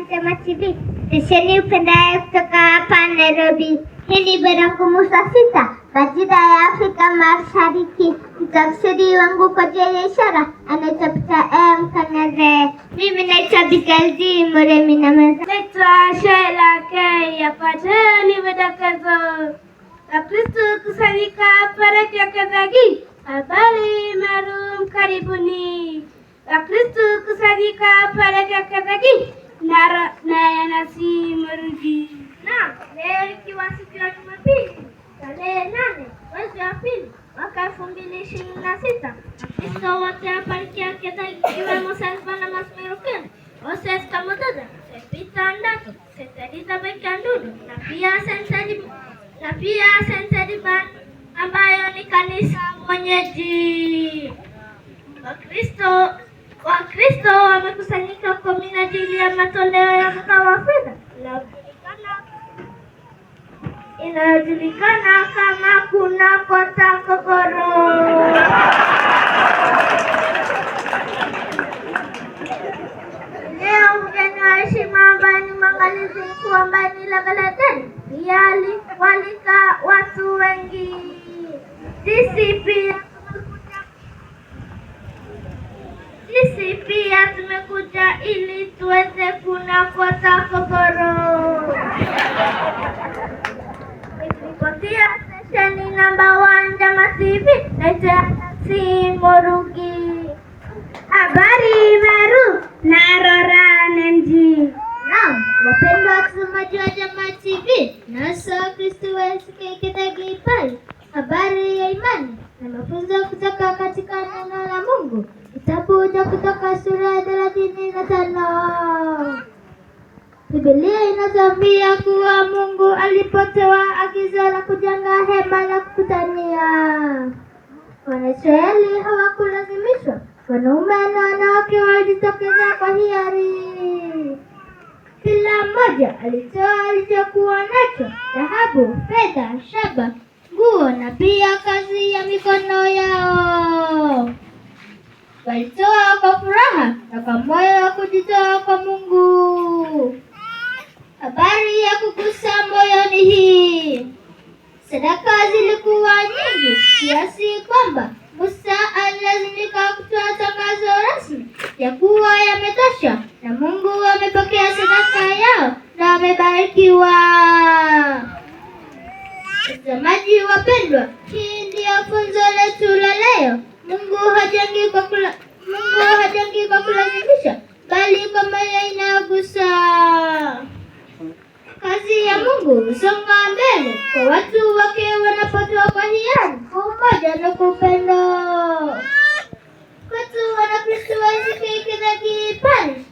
1 Jamaa TV, stesheni upendayo kutoka hapa Nairobi. Hii ni baragumu saa 6 majira ya Afrika Mashariki. Mtafsiri wangu kwa njia ya ishara anaitwa Peter M. Kang'athe. Mimi naitwa Bigaldi Muremi na mwenza Naitwa Sheila K. Yafuatayo ni vidokezo. Wakristo kusanyika parokia Kethagi. Habari maalum karibuni. Wakristo kusanyika parokia Kethagi na Yanasi Murugi. Naam, leo ikiwa siku ya Jumapili tarehe 8 mwezi wa pili mwaka 2026, Wakristo wote wa parokia Kethagi ikiwemo St. Barnabas Meru Camp, Moses Kamothoda, St. Peter Ndatu, St. Elizabeth Kandudu na pia St. Ediban ambayo ni kanisa mwenyeji. Wakristo wamekusanyika kwa minajili ya matoleo ya mwaka wa fedha inayojulikana kama kuna kota kokoro. Leo mgeni wa heshima ambaye ni mwangalizi mkuu ambaye ni Leveleden pia walika watu wengi. Sisi pia tumekuja ili tuweze kunakota kokoro. Nikiripotia stesheni namba 1 Jamaa TV, naitwa Nancy Murugi. Habari Meru na Rora MG. Naam, wapendwa watazamaji wa Jamaa TV na hasa Wakristo wa SK Kethagi Parish, habari ya imani na mafunzo kutoka katika neno la Mungu, kitabu cha Kutoka sura ya 35. Biblia inatuambia kuwa Mungu alipotoa agizo la kujenga hema la kukutania, Wanaisraeli hawakulazimishwa. Wanaume na wanawake walijitokeza kwa hiari. Kila mmoja alitoa alichokuwa nacho: dhahabu, fedha, shaba, nguo na pia kazi ya mikono yao. Walitoa kwa furaha na kwa moyo wa kujitoa kwa Mungu. Habari ya kugusa moyoni hii. Sadaka zilikuwa nyingi kiasi kwamba Musa alilazimika kutoa tangazo rasmi ya kuwa yametosha na Mungu amepokea sadaka yao na wamebarikiwa. Watazamaji wapendwa, hii ndiyo funzo letu la leo. Mungu hajengi kwa kulazimisha, bali kwa moyo inayogusa. Kazi ya Mungu husonga mbele kwa watu wake wanapotoa kwa hiari, kwa umoja na kwa upendo. Kwetu Wanakristo wa SK Kethagi Parish,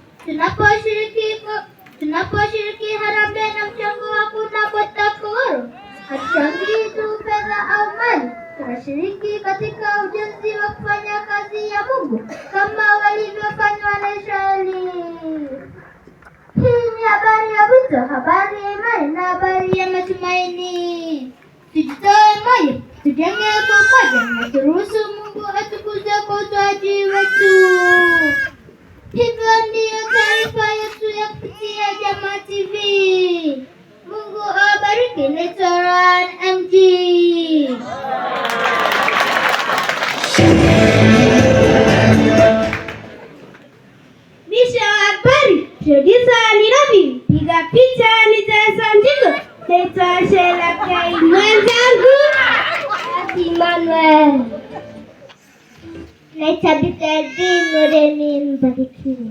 tunaposhiriki harambee na mchango wa kunakota kokoro, hatuchangii tu fedha au mali, tunashiriki katika ujenzi wa kufanya kazi ya Mungu kama walivyofanywa na Israeli. Hii ni habari ya wito, habari ya imani na habari ya matumaini. Tujitoe moyo, tujenge kwa umoja na turuhusu Mungu atukuze kwa utoaji wetu. Hivyo ndiyo taarifa yetu ya kupitia Jamaa TV. Mungu awabariki. Naitwa MG. Misho wa habari, producer ni Robin, piga picha ni Jason Njigo. Naitwa Sheila K. Mwenzangu Emmanuel. Naitwa Bigaldi Muremi, mbarikiwe.